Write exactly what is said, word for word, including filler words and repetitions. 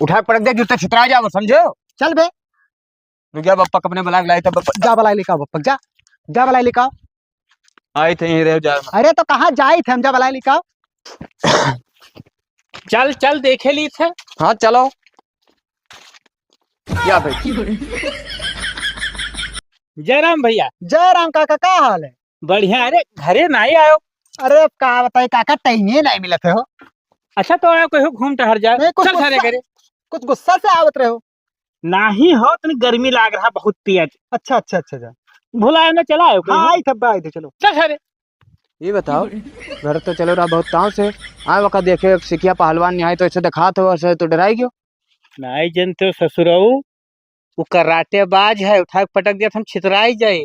उठा के पटक दे, जूता छितरा जाओ, समझो? चल बे। रुक जा, बप्पा अपने बुला के लाई, तब बप्पा। जा बुला लेके आओ बप्पा, जा, जा बुला लेके आओ। आई थे यहीं रहो, जा। अरे तो कहाँ जाई थे हम, जा बुला लेके आओ। चल, चल, देखे ली थे। हाँ, चलो। या भाई। जय राम भैया। जय राम काका, का हाल है? बढ़िया। अरे, घरे नाहीं आयो? अरे, का बताई काका, टाइम ही नाहीं मिलत है हो। अच्छा, तो आयो, कहो घूम टहर जाए। नहीं, कुछ चल सारे गुस्सा, घरे। कुछ गुस्सा से आवत रहे हो? नाहीं हो, तनी गर्मी लाग रहा बहुत तेज। अच्छा, अच्छा, अच्छा, अच्छा। भुलाए ना, चला आयो कहो। हाँ, आई थे, आई थे, चलो। चल सारे। ये बताओ, घर तो चलो रहा बहुत ताव से, आए वका देखे एक सिकिया पहलवान नहीं आए तो ऐसे दिखात हो, ऐसे तो डराई गयो। नाहीं जनते हो ससुरऊ, वो कराटेबाज है, उठा के पटक दिया था, हम छितराई जाए।